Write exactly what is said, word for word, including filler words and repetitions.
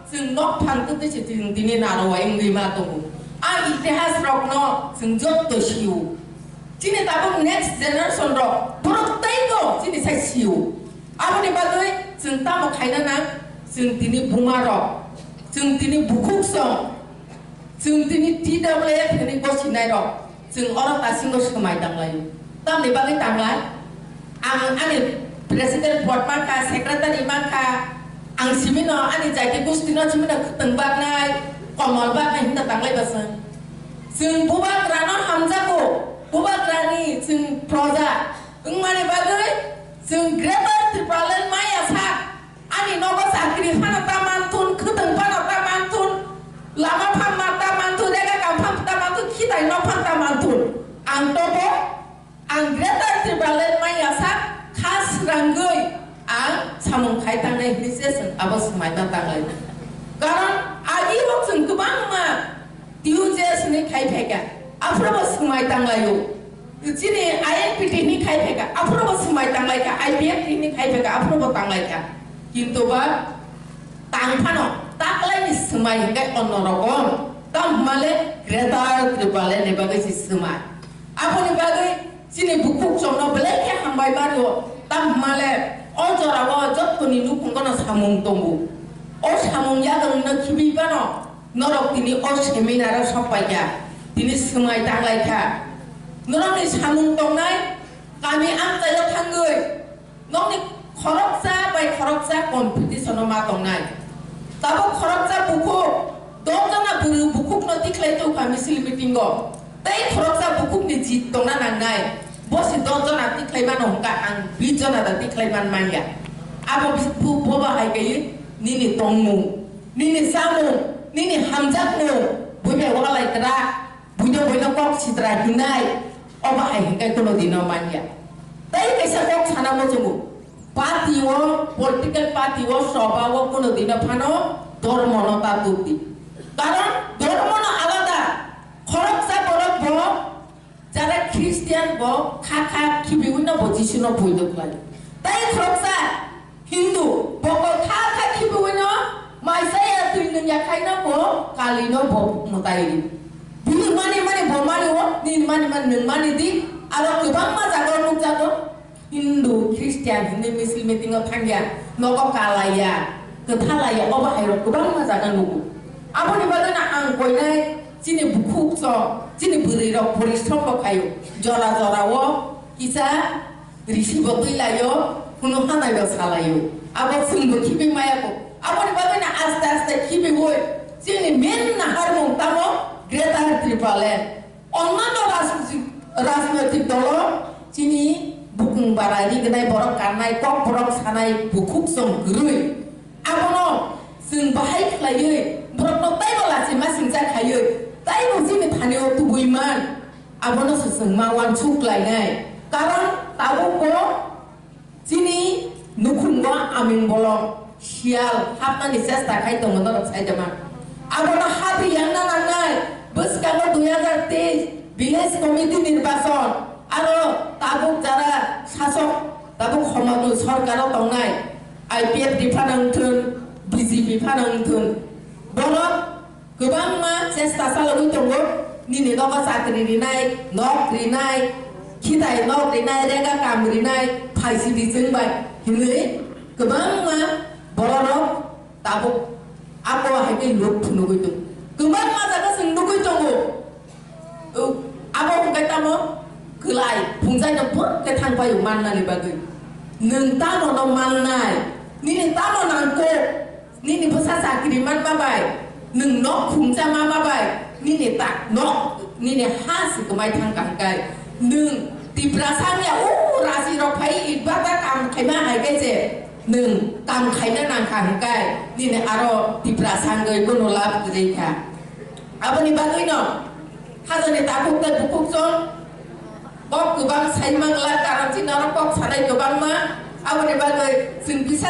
Chwng nok phang twtwi se chwng tini narwai wngwi ma tongo. A itihas rokno chwng jotto sio. Chini tabuk next generation rok borok tei bo chini sai sio. Aboni bagwi chwng tamo khaina nang, chwng tini buma rok, chwng tini bukhuk song, chwng tini T W F hwnwi gosinai rok. Chwng oro tasingo swmai tanglaio. Tamni bagwi tanglai? Ang ani president board mankha, secretary mankha, ang simino ani jaiti gustino simino khwtwng baknai, komal baknai hinta tanglai ba chwng. Chwng bubagrano hamjago, bubagrani chwng proja wngmani bagwi chwng Greater Tipraland maya sak. Ani nogo chakri phano ta manthun, khwtwng phano ta manthun, lama phano ta manthun, rega kam phano ta manthun, khitai nok phano ta manthun. Ang tobo, ang Greater Tipraland maya sak kha srangwi ang samung khai tangnai hinwi se chwng abo swmai ma tanglai. Karon agi bo chwng kwbangma T U J S ni khai phaikha, aphuru bo swmai tanglaio. Chini I N P T ni khai phaikha, aphuru bo swmai tanglaikha, I P F T ni khai phaikha, aphuru bo tanglaikha. Kintu ba tang phano taklaini swmai hwnkhe onno rokom. Tamo hwnmale Greater Tipraland ni bagwi se swmai. Aboni bagwi chini bukhuk chongno belai khe hambai mano. Tamo hwnmale o jorao jottoni nukhungo no samung tongo. O samung yago no khibi phano. Norok tini o seminar o sok paikha, tini swmai tanglai kha. Norokni samung tongnai kami amchaio thangwi nokni khoroksa bai khoroksa competition o ma tongnai. Tabuk khoroksa bukhuk, dosh jona bwrwi bukhukno tikhlai tongkha misil meeting o. Tei khoroksa bukhukni jit tongna nangnai. Bo se dosh jona tikhlai mano hwnkha, ang bish jona da tikhlai man manya. Abo bi-, bo, bo bahai kaiwi nini tongmung. Nini chamung, nini hamjakmung, buino walai kwrak, buino buino kok sitra hinai, obo hai hwnkhe kuno dino manya. Tei kaisa kok sana muchungo, party o, political party o, soba o kuno dino phano dhormo no ta tubdi. Karon dhormo no alada, khoroksa borok bo Jara Christian bo kha kha khibiwi no bo Jisu no poito khlai. Tai khoroksa Hindu bo ko kha kha khibiwi no Messiah twi nung ya khai no bo Kali no bo mwtai ri. Bini mani mani bo mani o, nini mani mani nung mani di, aro kwbangma jaga o nukjago. Hindu, Christian hinwi misil meeting o thangya, nogo kalaiya, kwthalaiya, obo hai rok kwbangma jaga nugo. Aboni bagwi no ang koinai chini bukhuk so, chini bwrwi rok porishrom bo khaio, jora jora o kisa risi bo twi laio, hunu hanai bo salaio. Abo chwng bo khibi maya ko. Aboni bagwi no aste aste khibiwi chini main naharmung tamo Greater Tipraland. Onnanno rajnoitik, rajnoitik dolo chini bukung bara rignai, borok kannai, kok borok sanai, bukhuk song kwrwi. Abono chwng bahai khlaiwi borokno taibo lachima singcha khaiwi taibo chini thani-o tubui man. Abono se chwng ma uansuk lainai. Karon tabukbo Chini nukhungo aming bolong siyal hapnani chesta khai tongo norok saitama. Abono hapri yangna nangnai bwskango dui hazar teis village committee nirbachon aro tabuk jara sasok tabuk homono sorkaro tongnai I P F T phano wngthun, B J P phano wngthun borok Kwbangma chesta chalogwi tongo, nini nogo chakri rinai, nok rinai, khitai nok rinai, rega kam rinai, phaisidi chwng bai hinwi kwbangma bororok tabuk abo hai khe luk phunugwi tongo. Kwbangma jaga chwng nugwi tongo. O, abo hwnkhe tamo kwlai phungjaino phurkhe thang paio mannani bagwi. Nwng tamo no mannai, nini tamo nangkuk? Nini bwsa chakri manma bai, nwng nok khungcha manma bai, nini ta nok, nini ha se kwmai thang kha hwnkhe, nwng Tiprasa wngya o raji rok phai itbata kam khaima hai khe se nwng kam khaina nang kha hwnkhe, nini aro Tiprasa wngwi bono lab kwrwi kha. Aboni bagwi no hajani takhuk tei bukhuk chwng kok kwbang sai mangla, karon chini oro kok sanai kwbangma, aboni bagwi chwng bisa